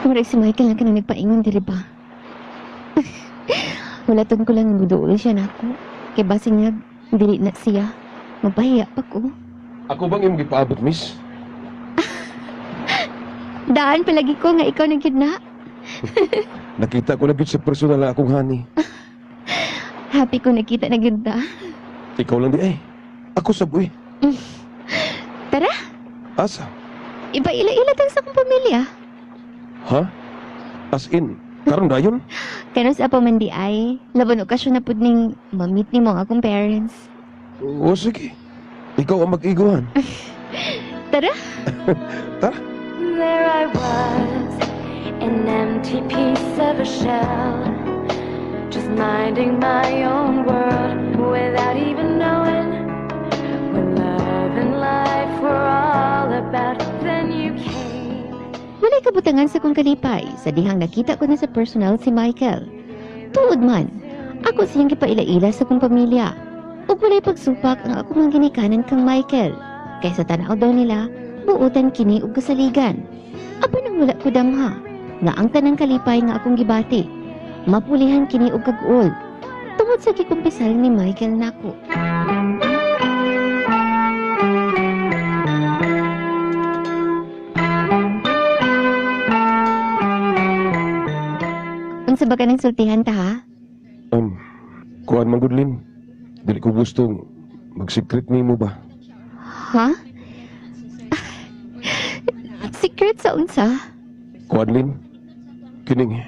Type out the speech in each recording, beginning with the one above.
Murag si Michael na kanang nagpaingon diri ba? Hulaton ko lang muduol siya nako. Kay basin niya, dili na siya. Mapahiya pa ko. Ako bang imong gipaabot, miss? Daan palagi ko nga ikaw na gyud na. Nakita ko na gyud sa personal na akong honey. Happy ko nakita na gyud ta. Ikaw lang di ay. Ako sa buhi. Tara, Asa? iba-ila-ila tang sa akong pamilya. Ha? As in, karon dayon? Karon sa pa man di ay, laban okasyon na pud ning ma-meet nimo ang akong parents. O sige. Ikaw ang mag-iguhan. Tara. Tara. There I was, an empty piece of a shell, just minding my own world without even knowing what love and life were all about. Then you came. Walay kabutangan sa kong kalipay sa dihang nakita ko na sa personal si Michael. Tuod man, ako siyang gipaila-ila sa kong pamilya. Ug walay pagsupak ang akong mga ginikanan kang Michael. Kaysa tanaw daw nila, buotan kini og kasaligan. Apan ang wala ko damha, nga ang tanang kalipay nga akong gibati. Mapulihan kini og kag-ul. Tungod sa gikumpisal ni Michael nako. Unsa ba ka nang sultihan ta ha? Kuan man gud, Lin. Dili ko gustong mag-secret nimo ba? Ha? Secret sa unsa? Kuan, Lin. Kining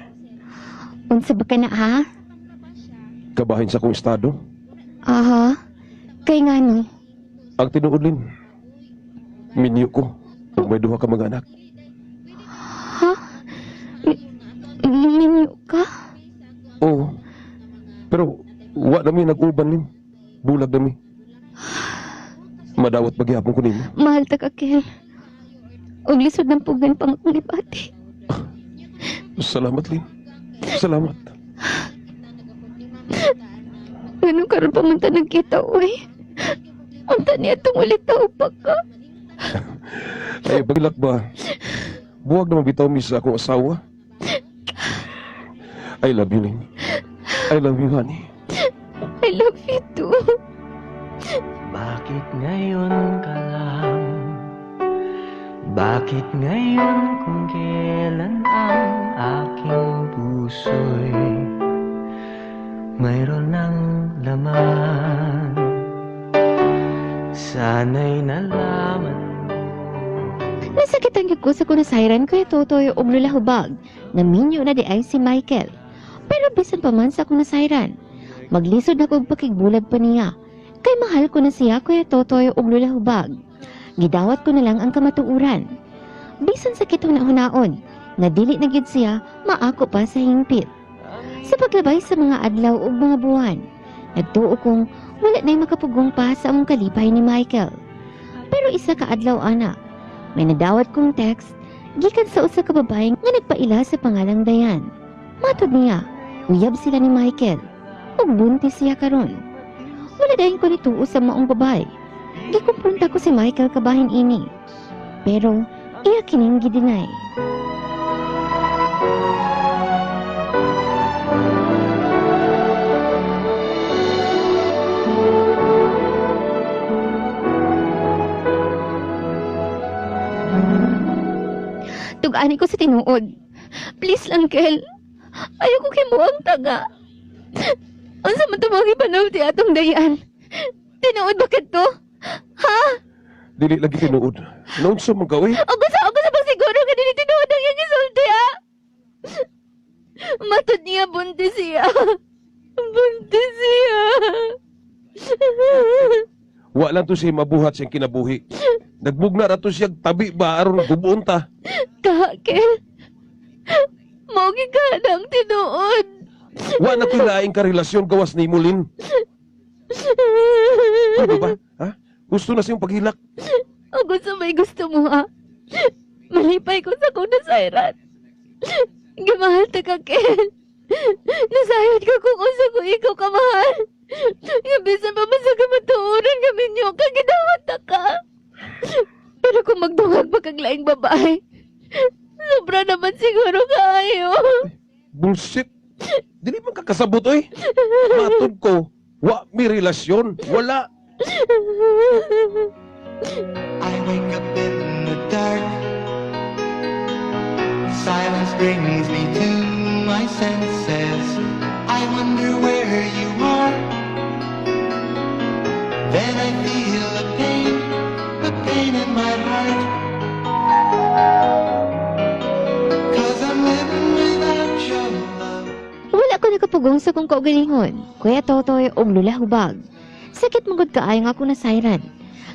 Unsa ba ka na ha? kabahin sa akong estado. Aha. Kay nga no. Ang tinuod, Lin. Minyo ko. Ug may duha ka mga anak. Ha? Minyo ka? Oo. Pero wa na mi nag-uban, Lin. Bulag na mi. Madawat pagyapon ko nimo. Mahal ta ka, Kel. Og lisod ng pugan pang akong gibati. Salamat, Lin. Salamat. Ganun karon pa man ta nagkita, uy. Unta niya itong ulit tao pa ka. Ay, pagilak ba? Buwag na mabitaw mi sa akong asawa. I love you, Lin. I love you, honey. I love you too. Bakit ngayon ka lang? Bakit ngayon kung kailan ang aking puso'y mayroon ng laman? Sana'y nalaman mo. Nasakitan gyud ko sa kunasayran ko Totoy og lulahubag na minyo na di ay si Michael. Pero bisan pa man sa kunasayran, maglisod na kog pakigbulag pa niya. Kay mahal ko na siya, Kuya Totoy og lulahubag. Gidawat ko na lang ang kamatuoran. Bisan sakit huna-hunaon, nga dili na gyud siya maako pa sa hingpit. Sa paglabay sa mga adlaw ug mga buwan, nagtuo kong wala na'y makapugong pa sa among kalipay ni Michael. Pero isa ka adlaw ana, may nadawat kong text gikan sa usa ka babae nga nagpaila sa pangalang Dayan. Matod niya, uyab sila ni Michael ug buntis siya karon. Wala dayon ko nituo sa maong babae. Gikumpronta ko si Michael kabahin ini. Pero iya kining gideny. Tug-ani ko sa tinuod. Please lang, Kel. Ayoko kay mo ang taga. Unsa man to mga gipanulti atong Dayan? Tinuod ba kadto? Ha? Dili lagi tinuod. Naunsa man ka, uy? Ako sa pagsiguro nga dili tinuod ang iyang gisulti, ha? Matod niya, buntis siya. Buntis siya. Wa lang to siya mabuhat siyang kinabuhi. Nagbugna ra to siya tabi ba aron gubuon ta. Ka, Kel. Mao ka ng tinuod. Wa na ko'y laing karelasyon gawas nimo, Lin. Pwede ba? Ha? Gusto na siyang paghilak. O gusto may gusto mo, ha? Malipay ko sa kong nasayran. Gimahal ta ka, Ken. Nasayod ka kung unsa ko ikaw kamahal. Nga bisan pa man sa kamatuoran kami niyo ka, gidawat ta ka. Pero kung magdungag pa kag laing babae, sa Sobra naman siguro kaayo. Bullshit. Dili man ka kasabot oy. Matod ko, wa mi relasyon, wala. I wake up in the dark. Silence brings me to my senses. I wonder where you are. Then I feel a pain in my heart. 'Cause I'm living without your love. Wala ko nakapugong sa kong kaugalingon, Kuya Totoy og Lula Hubag. Sakit magod kaayo nga ako nasayran.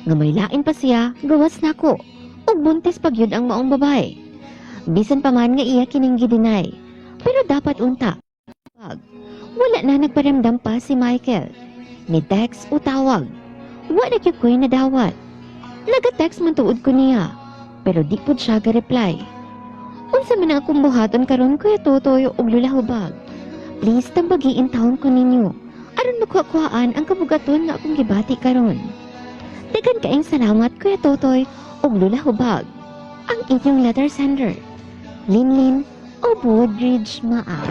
Nga may lain pa siya, gawas nako. Ug buntis pag yun ang maong babae. Bisan pa man nga iya kining gidinay. Pero dapat unta. Hubag, wala na nagparamdam pa si Michael. Ni text o tawag. Wala gyud ko'y nadawat. Naga-text man tuod ko niya. Pero di pud siya ga-reply. Unsa man ang akong buhaton karon, Kuya Totoy ug Lula Hubag? Please tambagiin taon ko ninyo aron makuha-kuhaan ang kabugaton nga akong gibati karon. Daghan kaayong salamat, Kuya Totoy ug Lula Hubag. Ang inyong letter sender, Linlin o Woodridge Maa.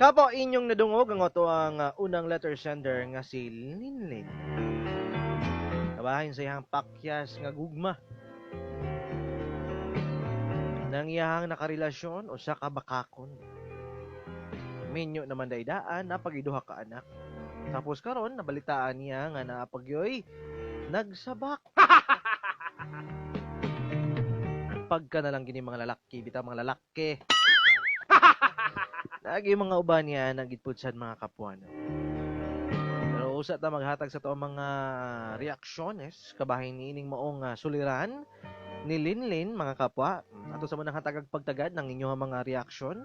Kapo inyong nadungog ang ato ang unang letter sender nga si Linlin. Kabahin sa iyang pakyas nga gugma. Nang iyahang nakarelasyon usa ka bakakon. Minyo naman daydaan napagiduha ka anak. Tapos karon nabalitaan niya nga naapagyoy nagsabak. Pagka na lang gini mga lalaki, bitaw mga lalaki. Lagi mga uban niya nagitpud sad mga kapwa, no? Pero usa ta maghatag sa to mga reaksyones kabahin niining maong suliran ni Linlin, mga kapwa. Ato sa manang hatagag pagtagad ng inyong mga reaksyon.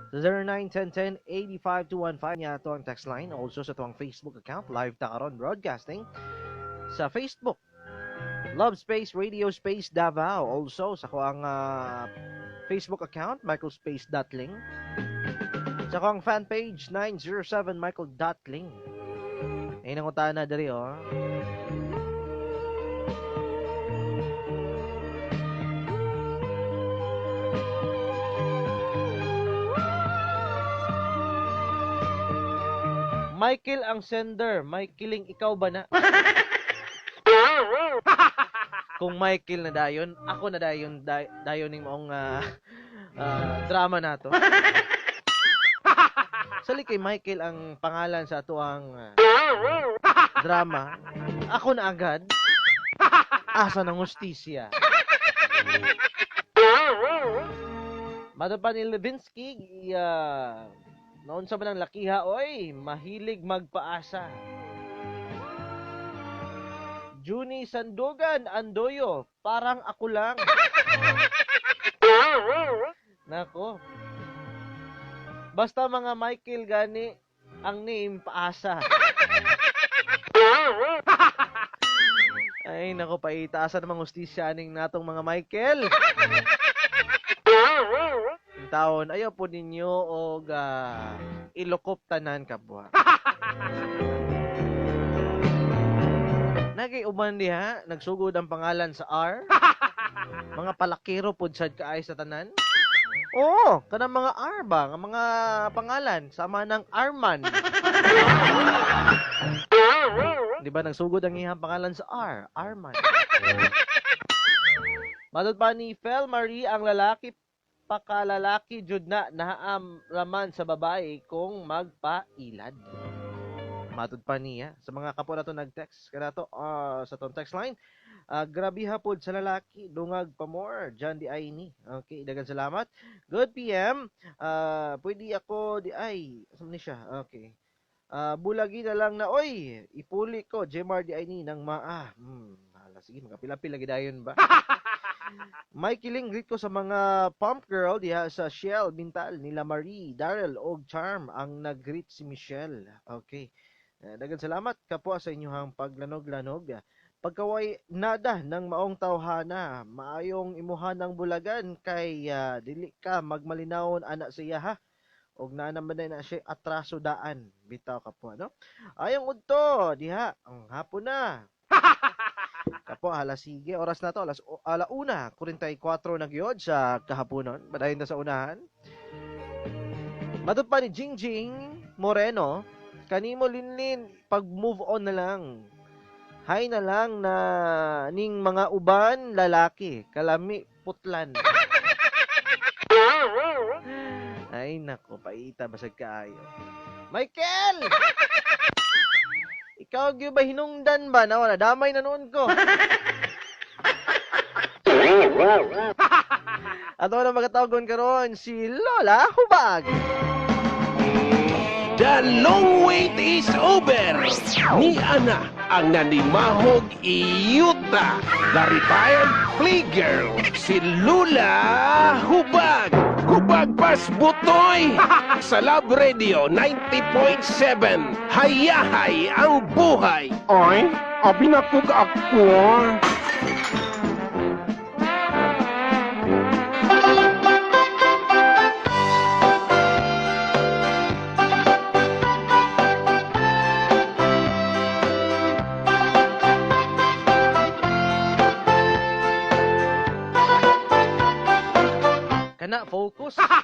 Sa 0910 10 85215 niya ato ang text line, also sa tuang Facebook account. Live ta karon broadcasting sa Facebook. Love Space Radio Space Davao, also sa ko ang Facebook account Michael Space Dotling. Sa akong fan page 907 Michael Dotling. Ay nangutana diri oh. Michael ang sender. Michaeling ikaw ba na? Kung Michael na dayon, ako na dayon dayon ning maong drama nato. Sali kay Michael ang pangalan sa ato ang drama. Ako na agad. Asa ng hustisya. Mato pa ni Levinsky, noon sa manang lakiha, oy, mahilig magpaasa. Juni Sandugan, Andoyo, parang ako lang. Nako. Basta mga Michael gani ang name paasa. Ay nako, paitaasan namang hustisya aning natong mga Michael. Taon ayaw po ninyo og ilokop tanan kapwa. Nagay uban diha, nagsugod ang pangalan sa R. Mga palakiro pud sad kaay sa tanan. Oo, kanang mga R ba, nga mga pangalan sama ng Arman. Di ba nagsugod ang iyang pangalan sa R, Arman. Matod pa ni Fel Marie, ang lalaki pakalalaki jud na naam raman sa babae kung magpailad. Matod pa niya sa mga kapwa nato nag-text kanato sa tong text line. Grabe hapod sa lalaki, dungag pa more John di ay ni. Okay, daghang salamat. Good PM. Pwede ako di ay. Asa man ni siya? Okay. Bulagi na lang na oy, ipuli ko Jemar di ay ni nang maa. Hala, sige magapila-pila gidayon ba. Michaeling, greet ko sa mga pump girl diha sa Shell Bintal nila Marie, Daryl og Charm ang nag-greet si Michelle. Okay. Daghang salamat kapwa sa inyong paglanog-lanog. Pagkaway nada ng maong tawhana, maayong imuha ng bulagan kay dili ka magmalinawon ana sa iya ha. Og naa naman na siya atraso daan bitaw kapwa no. Ayong udto diha ang hapon na. Kapo, alas sige, oras na to, alas 1:44 na gyud sa kahaponon. Padayon ta sa unahan. Matod pa ni Jingjing Moreno, kanimo Linlin, pag move on na lang. Hay na lang na ning mga uban lalaki, kalami putlan. Ay nako, paita basag kaayo. Michael! Ikaw gyud ba hinungdan ba na wala damay na noon ko. Ato na magatawagon karon si Lola Hubag. The long wait is over. Ni Ana ang nanimahog iyuta, the retired playgirl, si Lula Hubag. Hubag pas butoy sa Love Radio 90.7. Hayahay ang buhay. Ay, abi na kog ako. Kana focus. Ala,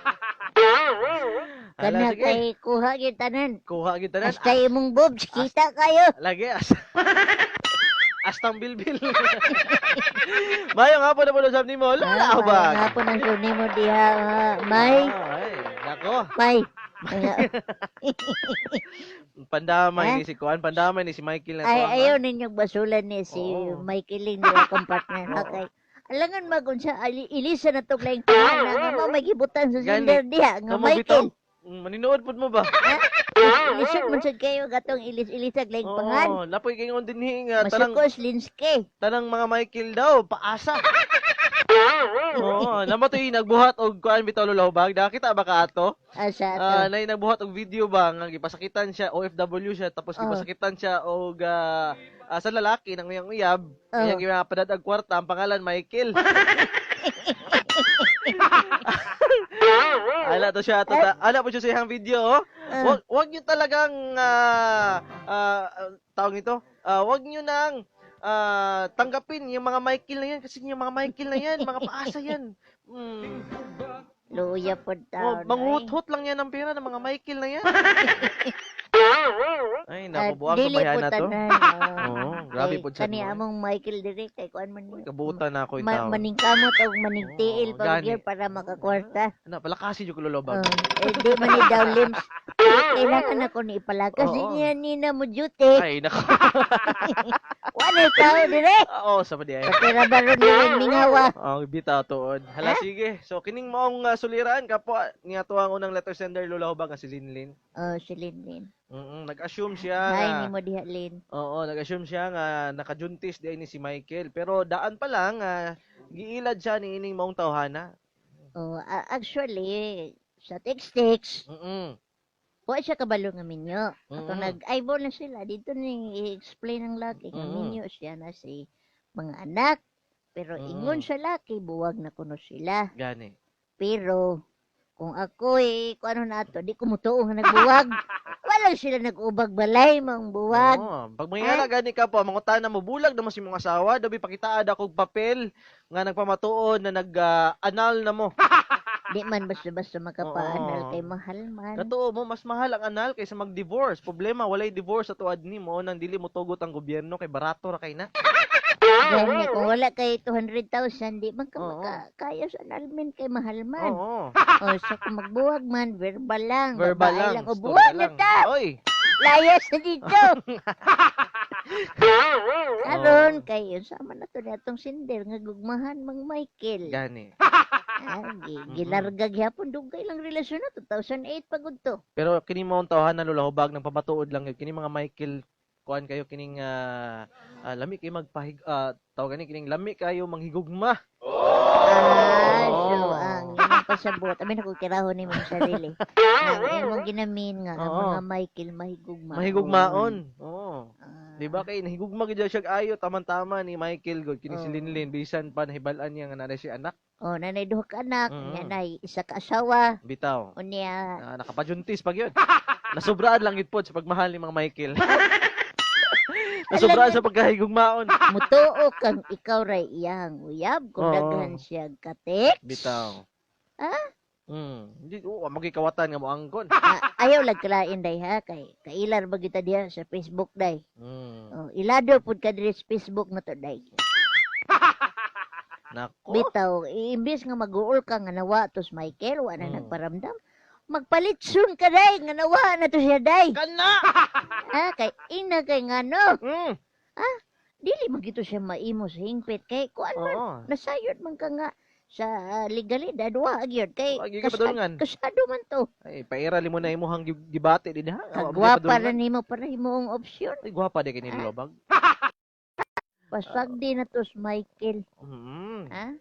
Kana sige. kay kuha gyud tanan. Kuha gyud tanan. Hasta imong boobs kita kayo. Lagi as Astang bilbil. Mayong hapon na po usab nimo, Lola Hubag. Hapon ang suni mo diha, ha. May, Ay, nako. may. Pandamay Eh? ni si Kuan, pandamay ni si Michael na Ay, tuwang, ayaw ninyong basulan ni si Oo. Michael ni akong partner ha kay alangan magun sa ilisa na tog laing pangalan nga mao may gibutan sa Gani. sender diha nga Kamo bitaw. Michael. Maninood pud mo ba? Ilisod man sad kayo gatong ilis-ilisag laing pangan. Oo, lapoy kay ngon dinhi nga tanang Masukos Linske. tanang mga Michael daw paasa. Oo, namo to nagbuhat og kuan bitaw Lola Hubag. Nakita ba ka ato? Asa ato. Nay nagbuhat og video ba nga gipasakitan siya OFW siya tapos Oh. gipasakitan siya og sa lalaki nang iyang uyab, Oh. iyang gipapadad og kwarta ang pangalan Michael. Ala to siya ato ta. Ala po siya sa iyang video. Oh. Ah. Wag niyo talagang tawag nito. Wag niyo nang tanggapin yung mga Michael na yan kasi yung mga Michael na yan, mga paasa yan. Luya pod Oh, taon. ay. manghuthot lang yan ang pera ng mga Michael na yan. Ay, At naku, buwag sa dili po bayana to. tanan. Oo, grabe Kay po siya. Kani among Michael diri kay kuan man ni. Kabutan na ako yung tao. Maningkamot og maningtiil Oo, pa gani. gyud para makakwarta. Ano, palakasin yung kululobag. Oh, eh, di man ni daw limbs. Kailangan ako ni ipalakas. Oo. Di niya ni na mo duty. Ay, naku. Wala tao dire. Oo, sa pa di ay. Patira baron ni rin mingawa. Oh, bitaw tuod. Hala, sige. So, kining maong suliran, kapwa, niya to ang unang letter sender, Lola Hubag, nga si Linlin. Oh, si Linlin. Nag-assume siya Hi nga, ni mo diha Lin. oo, nag-assume siya nga nakajuntis di ay ni si Michael. Pero daan pa lang, giilad siya ni ining maong tawhana. Oh, actually sa text-text, wa siya kabalo nga minyo. Ato nag-eyeball na sila dito ni i-explain ang laki nga minyo siya na si mga anak. Pero ingon sa laki, buwag na kuno sila. Gani. Pero kung ako eh, kung ano na ato, di ko mutuo nga nagbuwag. Wala sila nag-ubag balay, mang buwag. Oo, pag mangyari gani ka po, mangutana mo bulag na mo si mong asawa, dabi pakitaad akong papel nga nagpamatuod na nag-anal na mo. Di man basta-basta makapaanal Oo. kay mahal man. Katuo mo, mas mahal ang anal kaysa mag-divorce. Problema, walay divorce sa tuad nimo nang dili mo tugot ang gobyerno kay barato ra kay na. Gani, kung wala kay 200,000, di man ka Oo. makakaya sa annulment kay mahal man. Oo. O, so kung magbuwag man, verbal lang. Verbal babae lang. lang. O, storya buwag na lang. ta! Oy. Layas na dito! Karon kay sama na to ni atong sinder nga gugmahan mang Michael. Gani. Ah, gilarga gyapon dugay lang relasyon na 2008 pa gud to. Pero kini mo ang tawhan na Lola Hubag nang pamatuod lang yun. Kini mga Michael kuan kayo kining lami kayo magpahig tawag gani kining lami kayo manghigugma. Ah, so Oo. ang imong pasabot, amin ako kirahon nimong sarili. Ang imong ginamin nga ang mga Michael mahigugmaon. Mahigugmaon. Oo. Ah. Di ba kay nahigugma gid siya ayo tama-tama ni Michael gud kini si Linlin bisan pa nahibal-an niya nga naa siya anak. Oh, nanay duha ka anak, nya nay isa ka asawa. Bitaw. Unya. Ah, nakapajuntis pag yun. Nasubraan lang gid pod sa pagmahal ni mga Michael. Nasubraan sa pagkahigugmaon. Mutuo kang ikaw ray iyang uyab kung daghan siya ka-text. Bitaw. Ha? Di oo, magikawatan nga moangkon. Ah, ayaw lang kalain day ha kay kailar ba kita diha sa Facebook day. Oh, ilado pud ka diri sa Facebook na to day. Nako. Bitaw, imbes nga mag-uol ka nga nawa tos Michael, wa na nagparamdam. Magpalitsun ka day nga nawa na to siya day. Kana. Ha kay ina kay ngano. Ha? Dili man gito siya maimo sa hingpit kay kuan man nasayod man ka nga sa legalidad wa gyud kay Wa gyud ka padulngan. kasado man to. Ay, pairali mo na imuhang gibati din ha. Kagwapa ra nimo para imong opsyon. Ay, gwapa di kay ni Lobag. Pasagdi na to si Michael. Ha?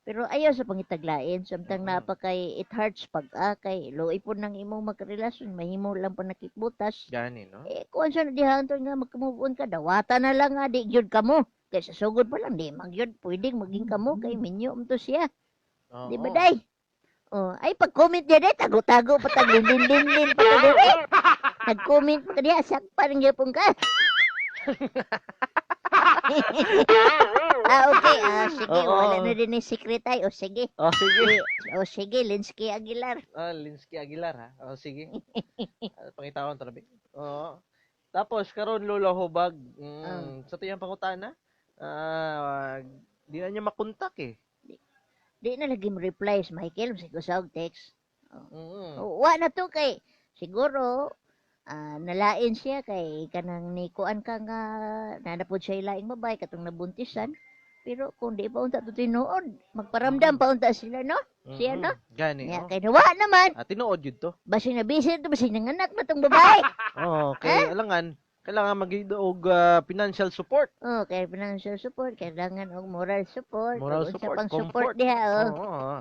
Pero ayaw sa pangitaglain, samtang naa pa kay it hurts pag kay luoy po nang imong magkarelasyon, mahimo lang pa nakikbutas. Gani no. Eh kuan sa na diha anton nga magka-move on ka, dawata na lang nga di gyud kamo. Kay sa sugod pa lang di man gyud pwedeng maging kamo kay minyo man to siya. Di ba day? Oh, ay pag-comment niya day, tago-tago pa tag lin-lin-lin pa ka diri. Nag-comment pa ka diha, sakpan gyapon ka. Ah, okay. Ah, sige, wala na din ni secret ay. O, sige. Oh, sige. O, sige, Linsky Aguilar. Ah, Linsky Aguilar ha. Oh, sige. Ah, pangitawan to rabi. Oo. Tapos karon Lola Hubag, sa tuyang pangutana, ah, di na niya makontak eh. Di na lagi mo reply si Michael, sige sa og text. Oh. Wa na to kay siguro nalain siya kay kanang ni kuan ka nga nanapod siya ilaing babae katong nabuntisan. Pero kung di pa unta to tinuod, magparamdam pa unta sila no? Siya no? Gani. Nya Oh. kay nawa naman. Ah, tinuod yun to. Basin na busy to, basin nanganak na tong babae. Oo, kay alangan kailangan magidoog financial support. Oh, kay financial support, kailangan og moral support, Moral ug unsa support, pang support comfort. diha oh. Oo.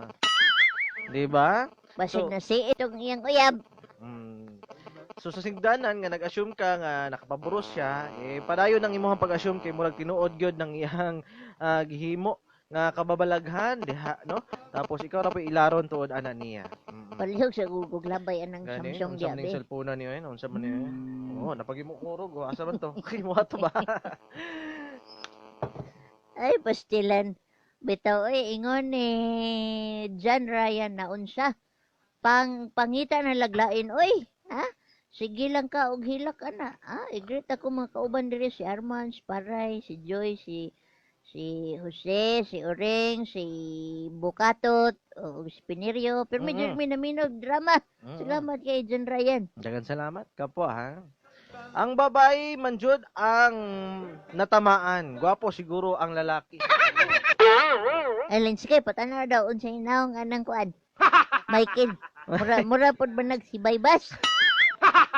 Di ba? Basin So, na si itong iyang uyab. So sa sigdanan nga nag-assume ka nga nakapaburos siya, eh padayon ang imong pag-assume kay murag tinuod gyud ng iyang gihimo nga kababalaghan diha no. Tapos ikaw ra pa ilaron tuod ana niya. Palihog sa gugug labay anang Gani, Samsung unsa man diha ning be. cellphone niyo eh, unsa man niyo. Oh, napagimo kurog, oh, asa man to? Kay mo ato ba? Ay, pastilan. Bitaw ay ingon ni John Ryan na unsa. Pangita na laglain oy. Ha? Sige lang ka og hilak ana. Ha? I-greet ako mga kauban diri si Arman, si Paray, si Joy, si si Jose, si Oreng, si Bukatot, o si Pinerio. Pero medyo minaminog drama. Salamat kay John Ryan. Dagan salamat kapwa ha. Ang babae man jud ang natamaan. Gwapo siguro ang lalaki. Alin, sige, patanaw daw unsay naong anang kuan. Michael, mura mura pod ba nagsibaybas?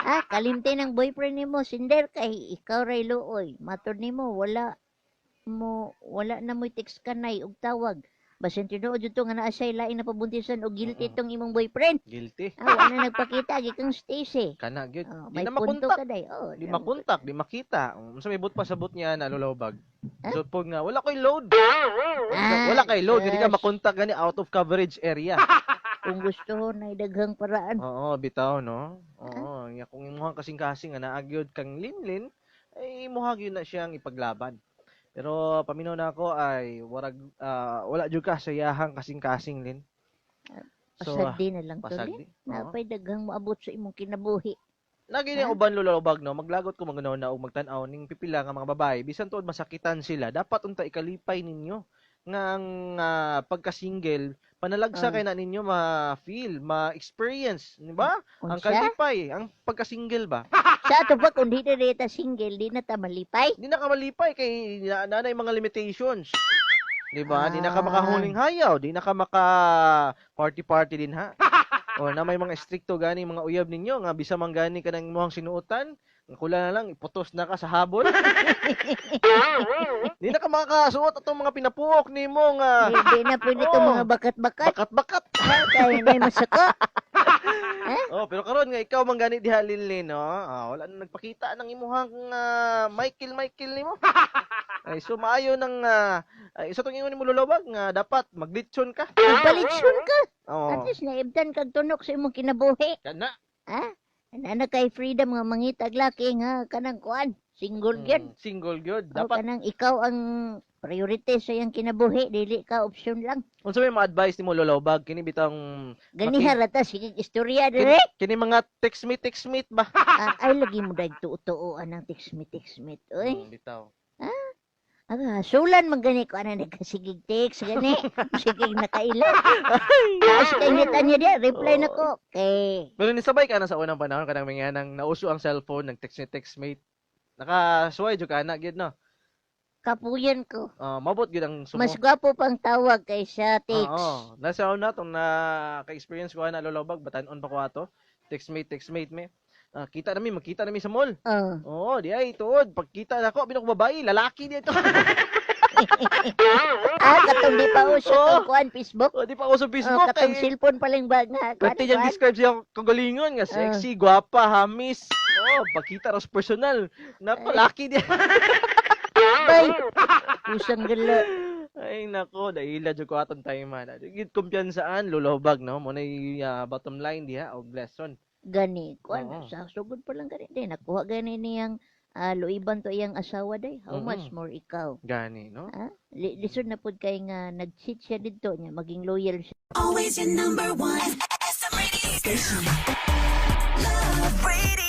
Ha, kalimti ng boyfriend nimo Sinder kay ikaw ray luoy. Matod nimo wala mo wala na mo'y text kanay og tawag. Basin tinuod jud to nga naa siya'y laing napabuntisan og guilty tong imong boyfriend. Guilty. Ah, wala na nagpakita gikang Stacy. Kana gyud. Oh, Di may na punto makontak. ka day. Oh, Di makontak, di makita. Unsa may but pa sa but niya na lulawbag. So pag nga wala koy load. Ah, Wala kay load, hindi ka sus. makontak gani out of coverage area. Kung gusto na daghang paraan. Oo, bitaw no. Oo, nya kung imuhang kasing-kasing nga naa gyud kang linlin, ay imuha gyud na siyang ipaglaban. Pero paminaw na ako ay warag wala jud ka sa iyahang kasing-kasing lin. So, Pasagdi na lang to, pasagdi. Lin. Napay daghang moabot sa imong kinabuhi. Lagi ni Ha? uban lulubag no, maglagot ko maganaw na og magtan-aw ning pipila nga mga babae bisan tuod masakitan sila, dapat unta ikalipay ninyo nga ang pagka-single panalagsa kay na ninyo ma-feel, ma-experience, di ba? Ang Unsa? kalipay, ang pagka-single ba? Sa ato ba kung di na ta single, di na ta malipay? Di na ka malipay kay na mga limitations. Di ba? Di na ka makahuling hayaw, di na ka maka party-party din ha. O na may mga stricto gani mga uyab ninyo nga bisa man gani kanang imong sinuotan Ang kulang na lang iputos na ka sa habol. Di na ka makakasuot atong mga pinapuok nimo nga Di na pwede itong mga bakat-bakat. Bakat-bakat. Ha, kaya na masaka. Oh, pero karon nga ikaw man gani diha, Linlin, no? Ah, wala na nagpakita ng imuhang Michael Michael nimo. Ay, so maayo nang ay, isa tong ingon nimo, Lolobag, nga dapat maglitson ka. Magpalitsyon ka. Oo. At least naibdan kag tunok sa imong kinabuhi. Kana. Ha? Ana kay freedom nga mangitag laki nga kanang kuan, single gyud. Single gyud. O Dapat kanang ikaw ang priority sa iyang kinabuhi, dili ka option lang. Unsa may ma-advise nimo, Lolobag, kini bitang Ganiha ra ta sige istorya dire. Kini mga text mate ba? Ah, ay lagi mo dag tuo-tuo anang text me oy. Bitaw. Ah, sulan man gani ko ana nagkasigig text gani. Sige nakaila. Taas kay ngita niya diya, reply na ko. Kay Pero nisabay ka na sa unang panahon kanang mga nang nauso ang cellphone, nag text mate. Nakasuway jud ka na gyud, no? Kapuyan ko. Ah, mabot gyud ang sumo. Mas gwapo pang tawag kaysa text. Oo. Nasa una tong na ka-experience ko na, Lolobag, batan-on pa ko ato. Text mate me. Ah, kita nami, magkita nami sa mall. Oh. Oo, di ay tuod. Pagkita nako, bino ko babae, lalaki dito. Ah, katong di pa uso Oo. tong kuan Facebook. Oh, di pa ako sa Facebook. Oh, katong eh. cellphone pa lang ba nga kuan. Pwede niyang kuan. describe siya kagalingon nga sexy, gwapa, hamis. Oh, pagkita ros personal. Nako, laki di. Bay. Usang gala. Ay nako, dahila jud ko atong time man. Gid kumpiyansaan, Lolobag, no? Mo na bottom line diha og lesson. Gani kuan Oo. sa sugod pa lang gani day nakuha gani niyang luiban to iyang asawa day. How much more ikaw? Gani, no? Lisod na pud kay nga nag-cheat siya didto niya maging loyal siya. Always your number one. SM Radio Station. Love Radio.